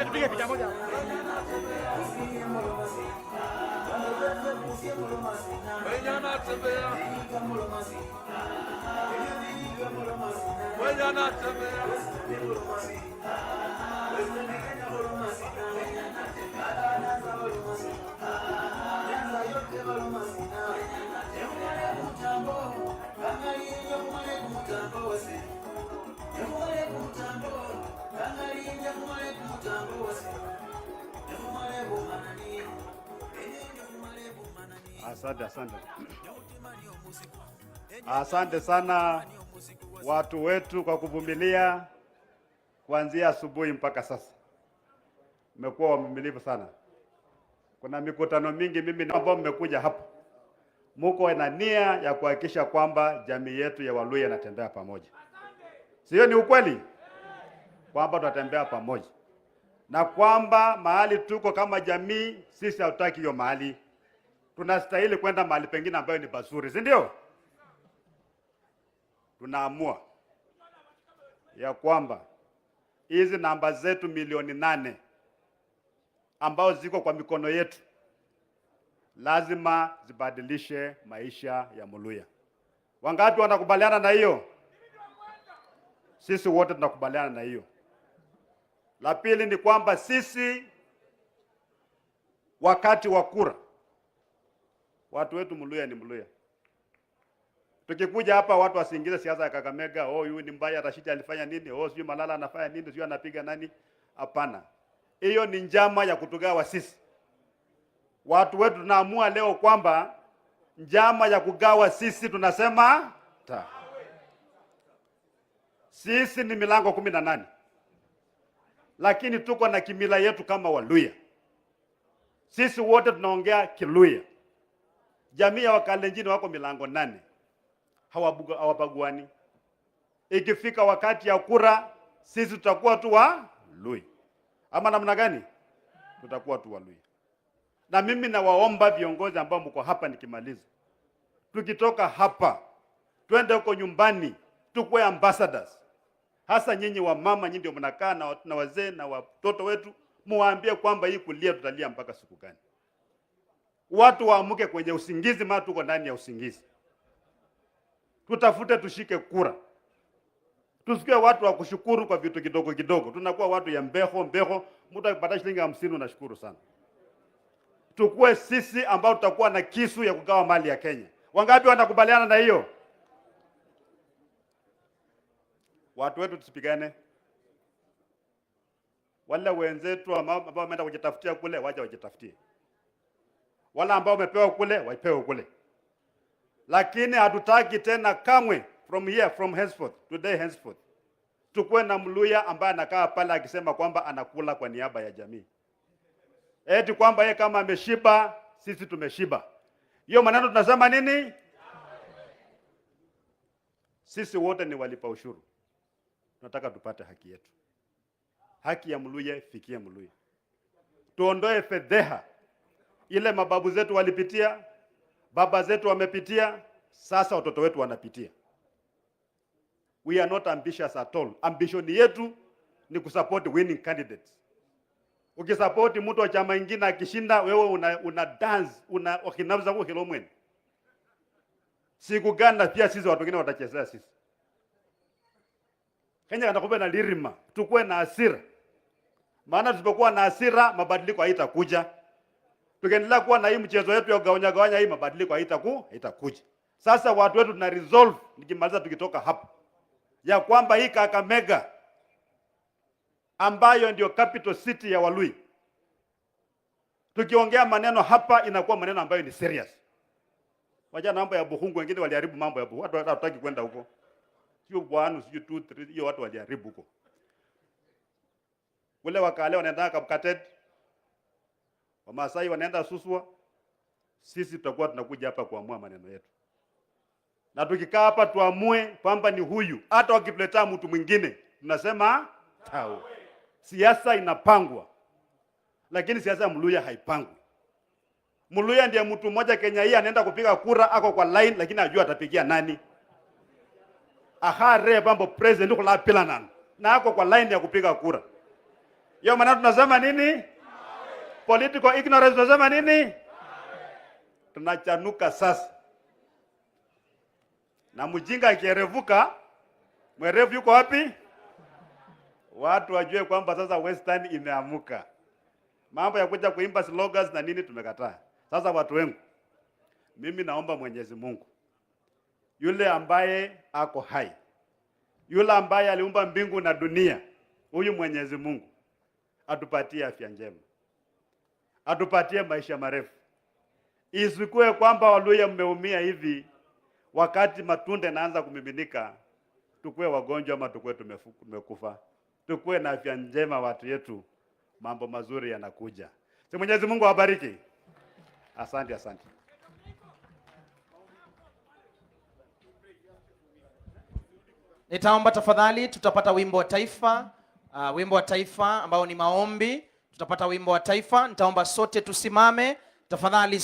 Tupige picha moja. Asante, asante. Asante sana watu wetu kwa kuvumilia kuanzia asubuhi mpaka sasa. Mmekuwa wavumilivu sana. Kuna mikutano mingi mimi ambao mmekuja hapa, muko na nia ya kuhakikisha kwamba jamii yetu ya Waluhya inatembea pamoja. Sio ni ukweli kwamba tunatembea pamoja na kwamba mahali tuko kama jamii, sisi hatutaki hiyo mahali, tunastahili kwenda mahali pengine ambayo ni pazuri, si ndio? Tunaamua ya kwamba hizi namba zetu 8 milioni ambao ziko kwa mikono yetu lazima zibadilishe maisha ya Mluhya. Wangapi wanakubaliana na hiyo? Sisi wote tunakubaliana na hiyo. La pili ni kwamba sisi wakati wa kura, watu wetu Mluhya ni Mluhya. Tukikuja hapa watu wasiingize siasa ya Kakamega, oh, huyu ni mbaya, Rashidi alifanya nini, oh, sijui Malala anafanya nini, sijui anapiga nani. Hapana, hiyo ni njama ya kutugawa sisi. Watu wetu tunaamua leo kwamba njama ya kugawa sisi tunasema ta. Sisi ni milango 18, lakini tuko na kimila yetu kama Waluhya. Sisi wote tunaongea Kiluhya. Jamii ya Wakalenjin wako milango 8, hawabaguani. Ikifika wakati ya kura, sisi tutakuwa tu Waluhya, ama namna gani? Tutakuwa tu Waluhya. Na mimi nawaomba viongozi ambao mko hapa, nikimaliza, tukitoka hapa twende huko nyumbani, tukue ambassadors. Hasa nyinyi wa mama, nyinyi ndio mnakaa na wazee na watoto wetu, muwaambie kwamba hii kulia tutalia mpaka siku gani? Watu waamke kwenye usingizi, maana tuko ndani ya usingizi. Tutafute tushike kura, tusikie watu wa kushukuru kwa vitu kidogo kidogo. Tunakuwa watu ya mbeho mbeho, mtu akipata shilingi 50 unashukuru sana. Tukue sisi ambao tutakuwa na kisu ya kugawa mali ya Kenya. Wangapi wanakubaliana na hiyo? Watu wetu tusipigane. Wale wenzetu ambao wameenda kujitafutia kule, waje wajitafutie. Wale ambao wamepewa kule, wapewe kule. Lakini hatutaki tena kamwe, from here, from henceforth, today henceforth, tukuwe na Mluhya ambaye anakaa pale akisema kwamba anakula kwa niaba ya jamii, eti kwamba yeye kama ameshiba, sisi tumeshiba. Hiyo maneno tunasema nini? Sisi wote ni walipa ushuru, tunataka tupate haki yetu. Haki ya Mluhya ifikie Mluhya, tuondoe fedheha ile mababu zetu walipitia, baba zetu wamepitia, sasa watoto wetu wanapitia. We are not ambitious at all. Ambition yetu ni kusupport winning candidates. Ukisupport mtu wa chama ingine akishinda, wewe una dance, una wakinabza kwa kilo mwene. Siku gani na pia sisi watu wengine watachezea sisi. Kenya kanakuwa na lirima, tukue na hasira. Maana tusipokuwa na hasira mabadiliko haitakuja. Tukiendelea kuwa na hii mchezo yetu ya kugawanya gawanya hii, mabadiliko haitakuja. Sasa watu wetu tuna resolve, nikimaliza tukitoka hapa, ya kwamba hii Kakamega ambayo ndio capital city ya Waluhya, tukiongea maneno hapa inakuwa maneno ambayo ni serious. Wajana mambo ya Bukhungu, wengine waliharibu mambo ya Bukhungu. Watu hawataki kwenda huko. Sio 1, sio 2, 3, hiyo watu waliharibu huko. Wale Wakale wanaenda Kapkatet, Wamasai wanaenda Suswa. Sisi tutakuwa tunakuja hapa kuamua maneno yetu. Na tukikaa hapa tuamue kwamba ni huyu, hata wakituletea mtu mwingine tunasema tao. Siasa inapangwa, lakini siasa ya Mluhya haipangwi. Mluhya ndiye mtu mmoja Kenya hii anaenda kupiga kura, ako kwa line, lakini ajua atapigia nani. Ahare bambo president kula pila nani. na ako kwa line ya kupiga kura. Hiyo maana tunasema nini? Political ignorance tunasema nini? Tunachanuka sasa. Na mjinga akierevuka, mwerevu yuko wapi? Watu wajue kwamba sasa Western imeamuka. Mambo ya kuja kuimba slogans na nini tumekataa. Sasa watu wengu, mimi naomba Mwenyezi Mungu yule ambaye ako hai, yule ambaye aliumba mbingu na dunia, huyu Mwenyezi Mungu atupatie afya njema, atupatie maisha marefu. Isikuwe kwamba Waluhya mmeumia hivi, wakati matunda yanaanza kumiminika, tukue wagonjwa ama tukue tumekufa. Tukue na afya njema watu yetu, mambo mazuri yanakuja. Si Mwenyezi Mungu awabariki. Asante, asante. Nitaomba tafadhali, tutapata wimbo wa taifa, wimbo wa taifa ambao ni maombi. Tutapata wimbo wa taifa. Nitaomba sote tusimame tafadhali.